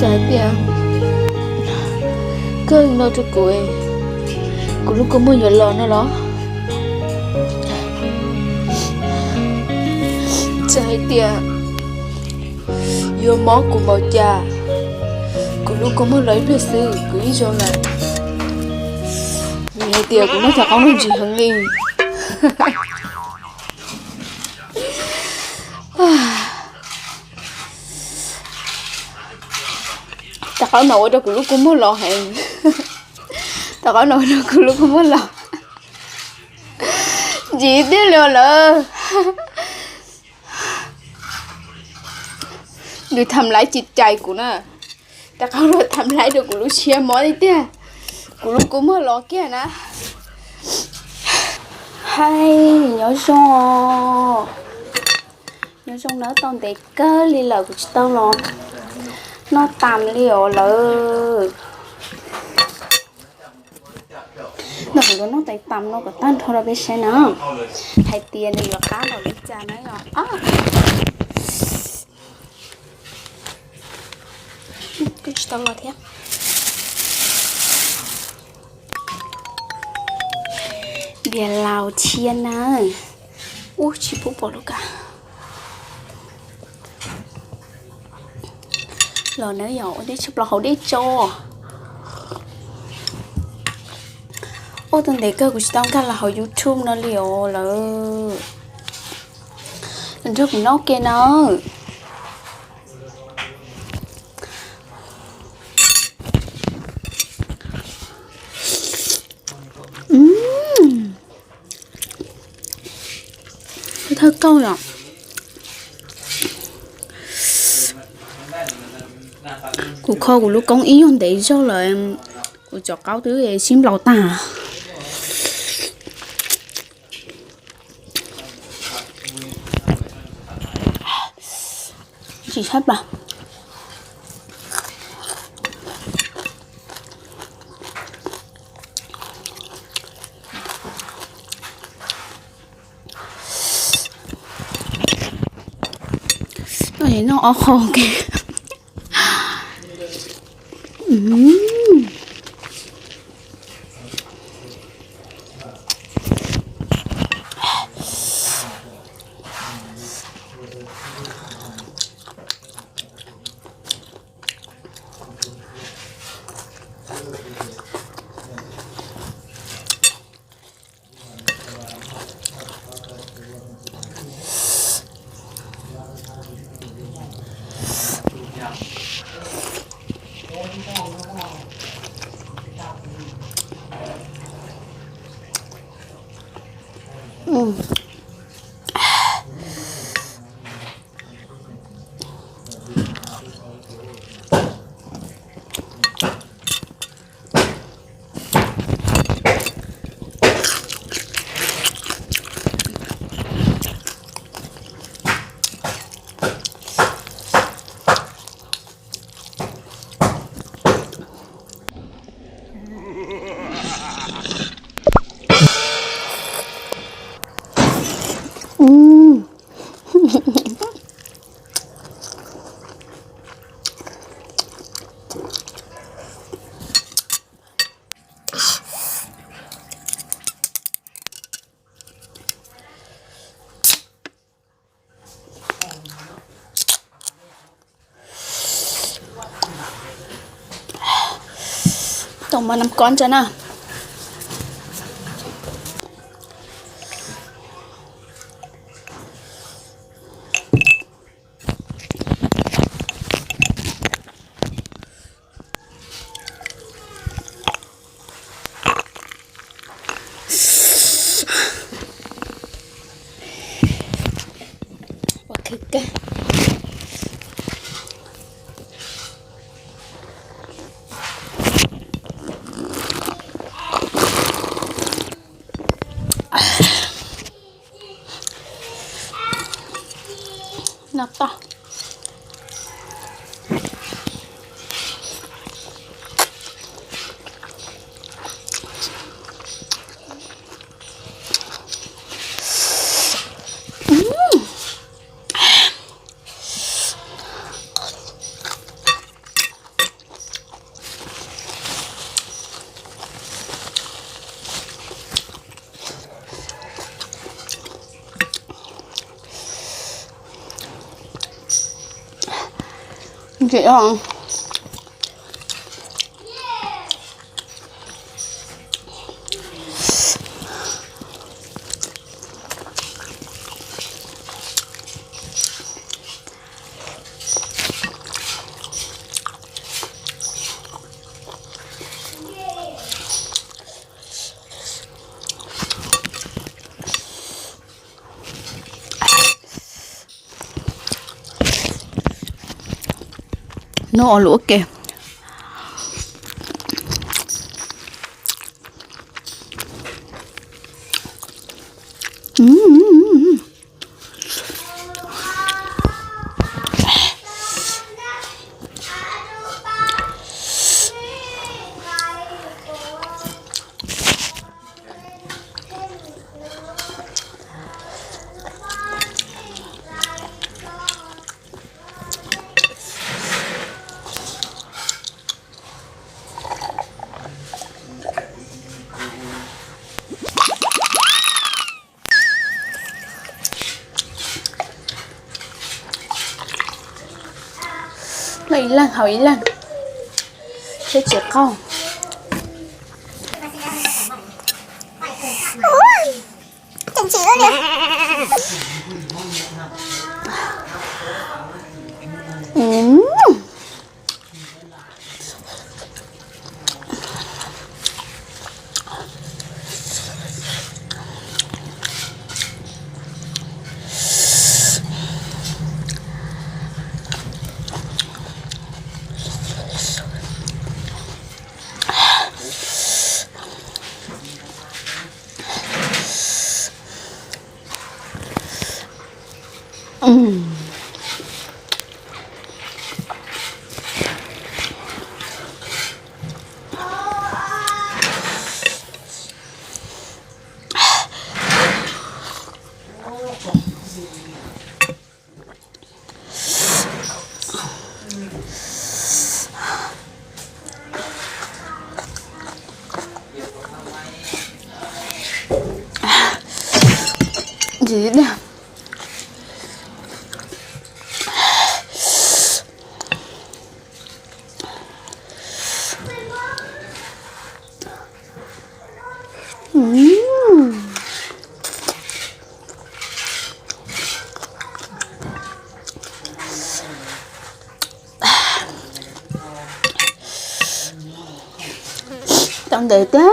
Cas hais tias koj no rau kuv, kuv lub kua muag yuav los no los? Txawm hais tias yuav mob kuv npaum cas, kuv lub kua muag los ib pliag xwb kuv yeej zoo lawm. Vim hais tias kuv muaj cov qaub noj ntsis heev li. Cov qaub no ua rau kuv lub kua muag los heev. Cov qaub no ua rau kuv lub kua muag los ntsis tiag li lawm. Nws tham laiv tsis cais kuv na. Cov qaub no tham laiv rau kuv lub siab mob tiag tiag. Kuv lub kua muag los kiag na. Hais nyob zoo, nyob zoo nawb, tau ntev kawg li lawm kuv tsis tau los noj tas li os lawm. Ntawm kuv lub noj tais tas no kom tag nrho rau peb saib na, hais tias nws yuav qab npaum li cas na yom. Kuj tsis tau los thiab. Npias laus thiab na. Ub, tsis pub pom lub kav. Los na yom, ua dej tshaj plaws hauv dej tso. Ua tau ntev kawg kuv tsis tau nkag los hauv YouTube no li os lawm. Nrog kuv noj ke na. Thawj kauj yom. Kuv kho kuv lub koob ib nyuag ntev zog lawm, kuv cov qaub twb sib nplaum tag. Tsis sab plas. Noj ob qho ke. Tau mov nab kob ntsa na. Ntsim os. Noj ua luaj ke. Noj ib leeg haus ib leeg, thiab tsis qaug. Tau ntev tiag,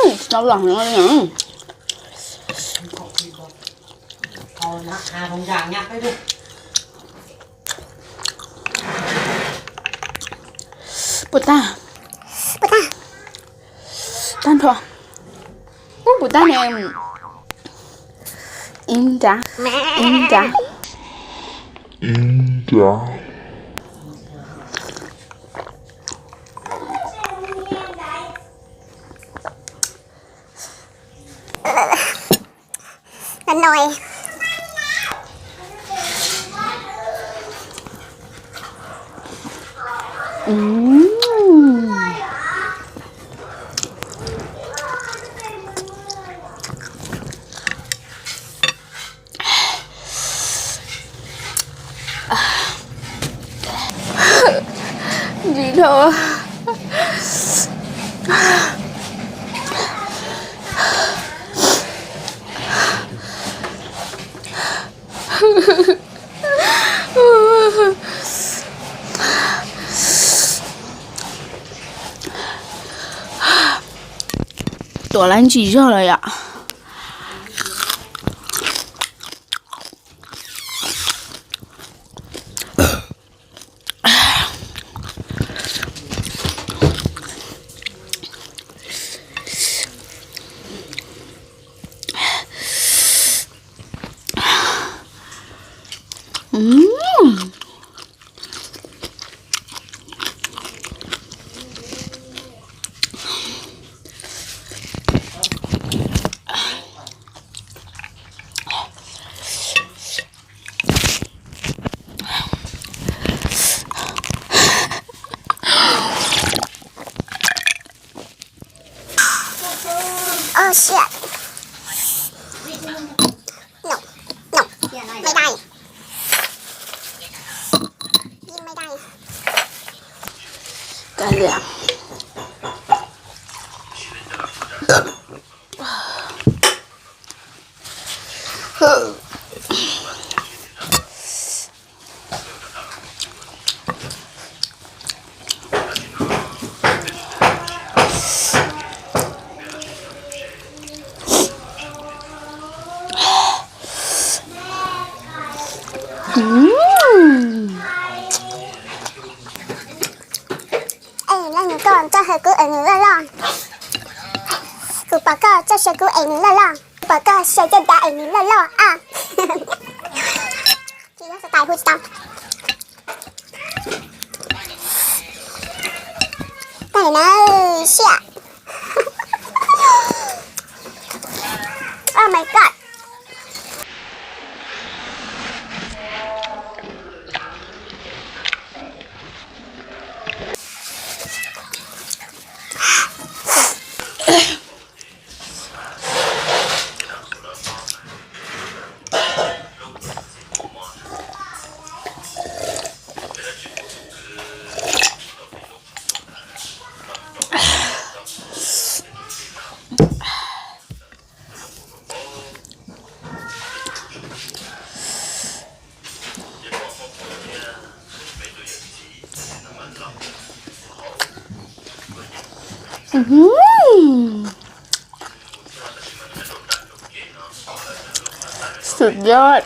tsis tau los no li. Puas tag? Puas tag? Tag nrho. Ub, puas tag ne? Ib nrab, ib nrab. Ntsim dhau. Tuam lawv ntsim zog lawm yom. Oh shit. No, no. Mày đây. Nhìn mày đây. Es leej nus koj txawj hais kub es nws loj loj. Kuv pom koj txoj sia kub es nws loj loj. Kuv pom koj sia caj dav es nws loj loj a. Tsis yog tais hu tsis tau. Tag na, siab. Oh my god.สุดยอด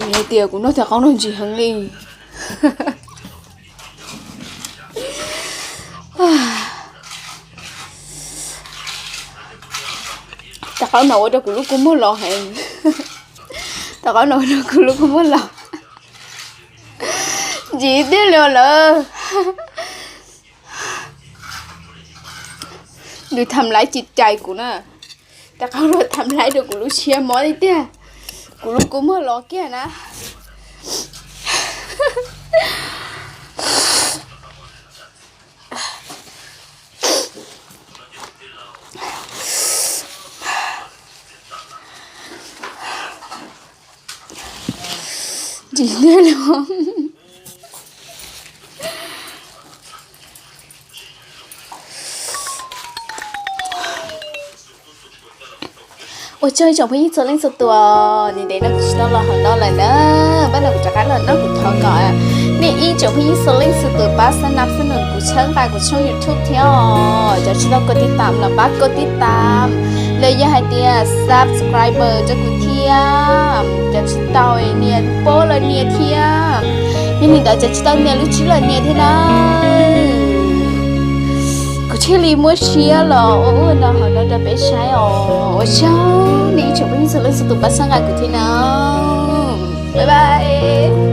Nws hais tias kuv noj cov qaub no ntsim heev li. Cov qaub no ua rau kuv lub kua muag los heev. Cov qaub no ua rau kuv lub kua muag los. Ntsim tiag li lawm. Nws tham laiv tsis cais kuv na. Cov qaub no tham laiv rau kuv lub siab mob tiag tiag. Kuv lub kua muag los kiag na. Ntsim tiag li. Ua tsaug ib tsoom phooj ywg txhua leej txhua tus, ntev ntev no kuv tsis tau los hauv no lawm na, pab no kuv rov qab los noj kuv thov kom nej ib tsoom phooj ywg txhua leej txhua tus pab xab nab xab nus kuv tshawb nqa kuv tshooj YouTube thiab os. Cov tsis tau kov tib tam los pab kov tib tam, los yog hais tias subscribe rau kuv thiab. Cov tsis tau nias paub los nias thiab, yog li ntawd cov tsis tau nias lub tswb los nias thiab na. Kuv thiaj li muab siab los ua ua no hauv no rau peb saib os. Ua tsaug nej ib tsoom phooj ywg txhua leej txhua tus pab xab nqa kuv thiab na. Bye bye.